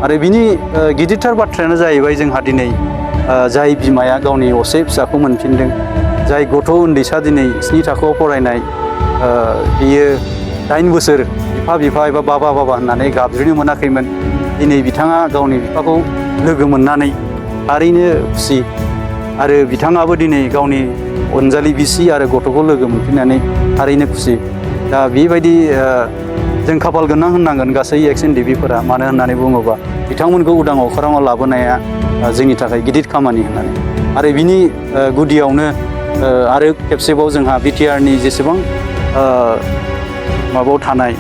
आरो बिनि गिदिरथार बाथ्रायानो जाहैबाय जोंहा दिनै जाय बिमाया गावनि असे फिसाखौ मोनफिनदों, जाय गथ' उन्दैसा दिनै 7 थाखोआव फरायनाय, बियो 8 बोसोर बिफा एबा बाबा होननानै गाबज्रिनो मोनाखैमोन। दिनै बिथाङा गावनि बिफाखौ लोगो मोननानै थारैनो खुसि, आरो बिथाङाबो दिनै गावनि अनजालि बिसि आरो गथ'खौ लोगो मोनफिननानै थारैनो खुसि। दा बेबायदि जों खाफाल गोनां होननांगोन गासै एक्स एनडिएफबिफोरा, मानो होननानै बुङोबा बिथांमोनखौ उदां अख्राङाव लाबोनाया जोंनि थाखाय गिदिर खामानि होननानै। आरो बिनि गुदियावनो आरो खेबसेबाव जोंहा बिटिआरनि जेसेबां माबायाव थानाय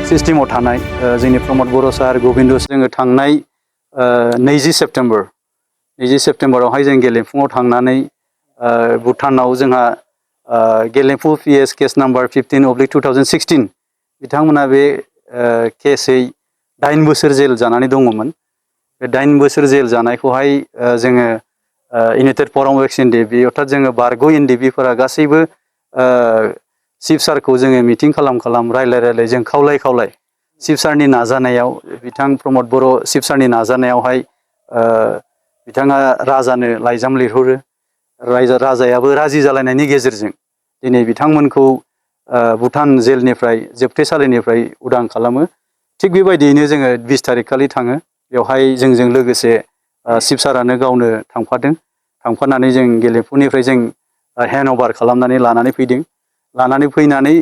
सिस्टेमाव थानाय जोंनि प्रमद बर' सार, गबिन्द, जोङो थांनाय 20 सेप्तेम्बरावहाय जों गेलेफुङाव थांनानै भुटानाव जोंहा गेलेफु PS केस नाम्बार 15/2016 बिथांमोना बे केसै 8 बोसोर जेल जानानै दङमोन। बे 8 बोसोर जेल जानायखौहाय जोङो इउनाइटेड फराम एक्स एनडिएफबि, अर्थात जोङो बारग' एनडिएफबिफोरा गासैबो चिफ सारखौ जोङो मिटिं खालाम रायलाय जों खावलाय चिफ सारनि नाजानायाव, बिथां प्रमद बर' चिफ सारनि नाजानायावहाय बिथाङा राजानो लाइजाम लिरहरो। राजायाबो राजि जालायनायनि गेजेरजों दिनै बिथांमोनखौ भुटान जेलनिफ्राय, जोबथेसालिनिफ्राय उदां खालामो। थिग बेबायदियैनो जोङो 20 तारिख खालि थाङो। बेवहाय जोंजों लोगोसे चिफ सारानो गावनो थांफानानै जों गेलेफुनिफ्राय जों हेन्ड अभार खालामनानै लानानै फैदों। लानानै फैनानै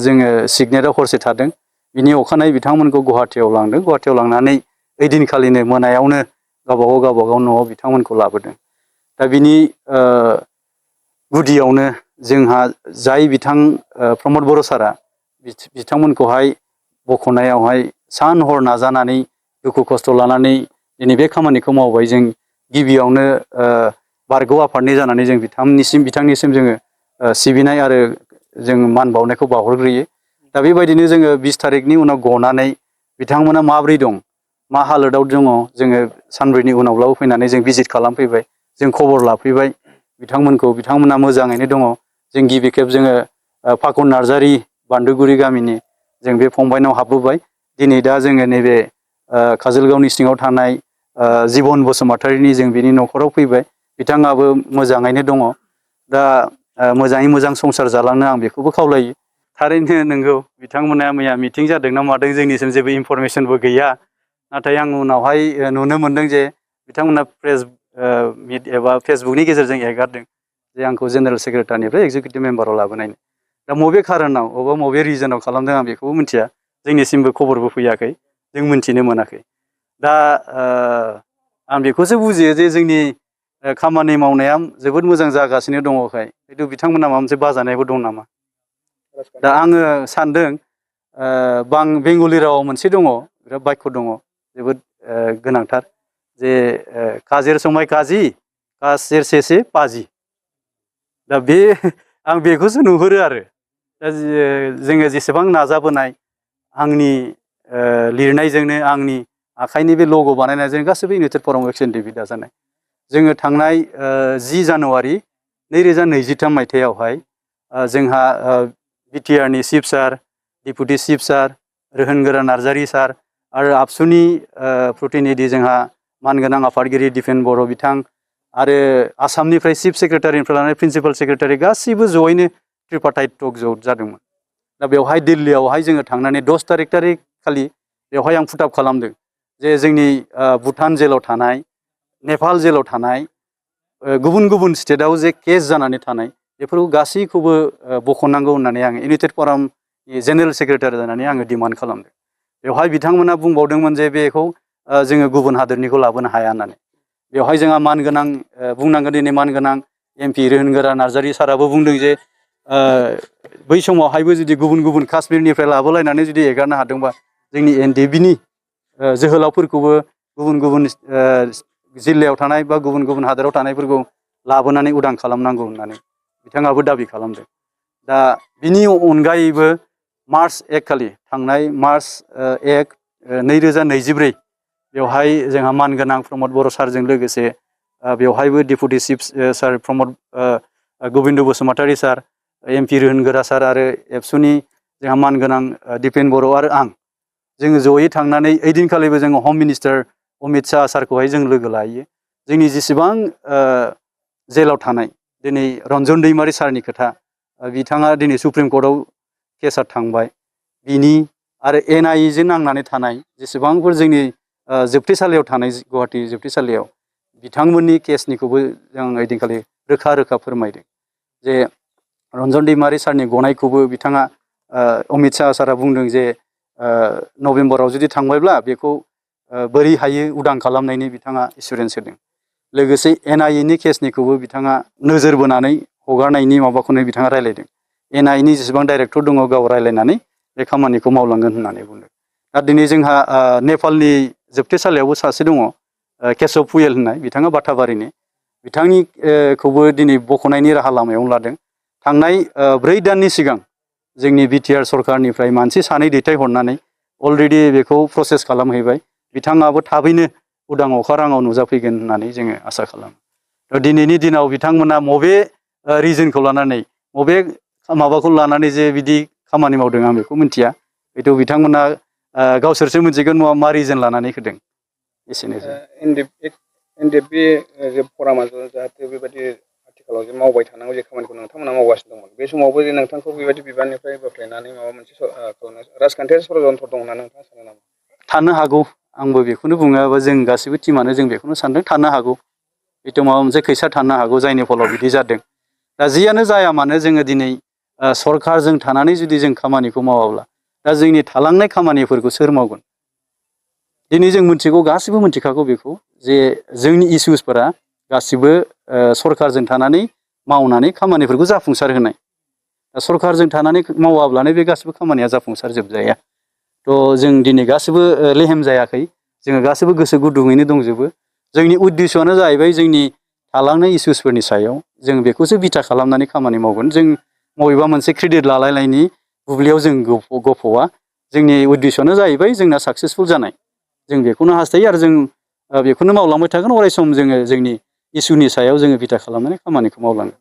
जोङो सिगनेटआव हरसे थादों। बिनि अखानायै बिथांमोनखौ गुवाहाटियाव लांदों। गुवाहाटियाव लांनानै ओइदिनखालिनो मोनायावनो गावबागाव न'आव बिथांमोनखौ लाबोदों। दा बिनि गुदियावनो जोंहा जाय बिथां प्रमद बर' सारा बिथांमोनखौहाय बख'नायावहाय सान हर नाजानानै दुखु खस्थ' लानानै दिनै बे खामानिखौ मावबाय। जों गिबियावनो बारग' आफादनि जानानै जों बिथांनिसिम जोङो सिबिनाय आरो जों मान बावनायखौ बावहरग्रोयो। दा बेबायदिनो जोङो 20 तारिखनि उनाव गनानै बिथांमोना माब्रै दं, मा हालोदाव दङ, जोङो सानब्रैनि उनावब्लाबो फैनानै जों भिजिट खालामफैबाय। जों खबर लाफैबाय बिथांमोना मोजाङैनो दङ। जों गिबि खेब जोङो फाखुन नार्जारि बान्दोगुरि गामिनि जों बे फंबायनाव हाबबोबाय। दिनै दा जोङो नैबे काजोलगावनि सिङाव थानाय जिबन बसुमतारिनि जों बिनि न'खराव फैबाय। बिथाङाबो मोजाङैनो दङ। दा मोजाङै मोजां संसार जालांनो आं बेखौबो खावलायो। थारैनो नंगौ, बिथांमोना मैया मिटिं जादोंना मादों जोंनिसिम जेबो इनफरमेसनबो गैया। नाथाय आं उनावहाय नुनो मोनदों जे बिथांमोना प्रेस मिट एबा फेसबुकनि गेजेरजों एगारदों जे आंखौ जेनेरेल सेक्रेटारिनिफ्राय एक्जिकिउटिभ मेम्बाराव लाबोनायनि। दा बबे खारनाव बबे रिजनाव खालामदों आं बेखौबो मिथिया। जोंनिसिमबो खबरबो फैयाखै, जों मिन्थिनो मोनाखै। दा आं बेखौसो बुजियो जे जोंनि खामानि मावनाया जोबोद मोजां जागासिनो दङखाय खिन्थु बिथांमोना माबा मोनसे बाजानायबो दं नामा। दा आङो सानदों बेंगलि रावाव मोनसे दङ, बिराद बाक्य दङ जोबोद गोनांथार, जे काजेर समाय काजि कासेर सेसे पाजि। दा आं बेखौसो नुहुरो आरो। दा जोङो जेसेबां नाजाबोनाय, आंनि लिरनायजोंनो, आंनि आखाइनि बे लग' बानायनायजों गासैबो इउनाइटेड फराम एक्स एनडिएफबि दाजानाय। जोङो थांनाय 10 जानुवारि 2023 मायथाइयावहाय जोंहा बिटिआरनि चिफ सार, डिपुटि चिफ सार, रोहोनगोरा नार्जारि सार आरो आबसुनि प्रतिनिधि जोंहा मानगोनां आफादगिरि दिपेन बर' बिथां आरो आसामनिफ्राय चिफ सेक्रेटारिनिफ्राय लानानै प्रिन्सिपाल सेक्रेटारि गासैबो जयैनो ट्रिपार्टाइट टक जादोंमोन। दा बेवहाय दिल्लीयावहाय जोङो थांनानै 10 तारिख खालि बेवहाय आं फुटाप खालामदों जे जोंनि भुटान जेलाव थानाय, नेपाल जेलाव थानाय, गुबुन स्टेटआव जे केस जानानै थानाय बेफोरखौ गासैखौबो बख'नांगौ होननानै आङो इउनाइटेड फरामनि जेनेरेल सेक्रेटारि जानानै आङो डिमान्ड खालामदों। बेवहाय बिथांमोना बुंबावदोंमोन जे बेखौ जोङो गुबुन हादोरनिखौ लाबोनो हाया होननानै। बेवहाय जोंहा मानगोनां बुंनांगोन दिनै मानगोनां MP रोहोनगोरा नार्जारि साराबो बुंदों जे बै समावहायबो जुदि गुबुन काश्मीरनिफ्राय लाबोलायनानै जुदि एगारनो हादोंबा जोंनि एनडिएफबिनि जोहोलावफोरखौबो गुबुन जिल्लायाव थानाय बा गुबुन हादोराव थानायफोरखौ लाबोनानै उदां खालामनांगौ होननानै बिथाङाबो दाबि खालामदों। दा बिनि अनगायैबो मार्च 1 खालि, थांनाय मार्च 1, 2024 बेवहाय जोंहा मानगोनां प्रमद बर' सारजों लोगोसे बेवहायबो डिपुटि चिफ सार प्रमद गबिन्द बसुमतारि सार, MP रोहोनगोरा सार आरो एबसुनि जोंहा मानगोनां दिपेन बर' आरो आं, जोङो जयै थांनानै ओइदिनखालिबो जोङो हम मिनिस्टार अमित शाह सारखौहाय जों लोगो लायो। जोंनि जेसेबां जेलाव थानाय दिनै रन्जन दैमारि सारनि खोथा बिथाङा दिनै सुप्रिम कर्टआव केसा थांबाय बिनि आरो NIA जों नांनानै थानाय जेसेबांफोर जोंनि जोबथेसालियाव थानाय गुवाहाटि जोबथेसालियाव बिथांमोननि केसनिखौबो जों ओइदिनखालि रोखा रोखा फोरमायदों जे रन्जन दैमारि सारनि गनायखौबो बिथाङा अमित शाह सारा बुंदों जे नभेम्बराव जुदि थांबायब्ला बेखौ बोरै हायो उदां खालामनायनि बिथाङा एसुरेन्स होदों। लोगोसे NIA नि केसनिखौबो बिथाङा नोजोर बोनानै हगारनायनि माबाखौनो बिथाङा रायलायदों। NIA नि जेसेबां डाइरेक्टर दङ गाव रायलायनानै बे खामानिखौ मावलांगोन होननानै बुंदों। दा दिनै जोंहा नेपालनि जोबथेसालियावबो सासे दङ केशव पुयेल होननाय बिथाङा बाथाबारिनि बिथांनिखौबो दिनै बख'नायनि राहा लामायावनो लादों। थांनाय 4 दाननि सिगां जोंनि BTR सरकारनिफ्राय मानसि सानै दैथायहरनानै अलरेडि बेखौ प्रसेस खालामहैबाय। बिथाङाबो थाबैनो उदां अखाराङाव नुजाफैगोन होननानै जोङो आसा खालामो। दिनैनि दिनाव बिथांमोना बबे रिजनखौ लानानै बबे माबाखौ लानानै जे बिदि खामानि मावदों आं बेखौ मिथिया। हयथ' बिथांमोना गावसोरसो मिथिगोन मा रिजन लानानै होदों। एसेनोसै। NDFB जे फरामा जाहाथे बेबायदि आथिखालाव जे मावबाय थानांगौ जे खामानिखौ नोंथांमोना मावगासिनो दंमोन बे समावबो जे नोंथांखौ बेबायदि बिबाननिफ्राय बोख्लायनानै माबा मोनसे राजखान्थियारि षड़यन्त्र दं होनना नोंथाङा सानो नामा? थानो हागौ। आंबो बेखौनो बुङो जों गासैबो टिमानो जों बेखौनो सानदों थानो हागौ। हयथ' माबा मोनसे खैसा थानो हागौ जायनि फलाव बिदि जादों। दा जियानो जाया मानो जोङो दिनै सरकारजों थानानै जुदि जों खामानिखौ मावाब्ला दा जोंनि थालांनाय खामानिफोरखौ सोर मावगोन? दिनै जों मिथिगौ गासिबो मिथिखागौ बेखौ जे जोंनि इसुसफोरा गासिबो सरकारजों थानानै मावनानै खामानिफोरखौ जाफुंसार होनाय। दा सरकारजों थानानै मावाब्लानो बे गासिबो खामानिया जाफुंसार जोबजाया। थ' जों दिनै गासिबो लेहेम जायाखै। जोङो गासिबो गोसो गुदुङैनो दंजोबो। जोंनि उद्देस्यआनो जाहैबाय जोंनि थालांनाय इसुसफोरनि सायाव जों बेखौसो बिथा खालामनानै खामानि मावगोन। जों बबेबा मोनसे क्रेडिट लालायनायनि बुब्लियाव जों गफ'आ। जोंनि उद्देस्यआनो जाहैबाय जोंना साक्सेसफुल जानाय। जों बेखौनो हास्थायो आरो जों बेखौनो मावलांबाय थागोन। अराय सम जोङो जोंनि इसुनि सायाव जोङो बिथा खालामनानै खामानिखौ मावलांगोन।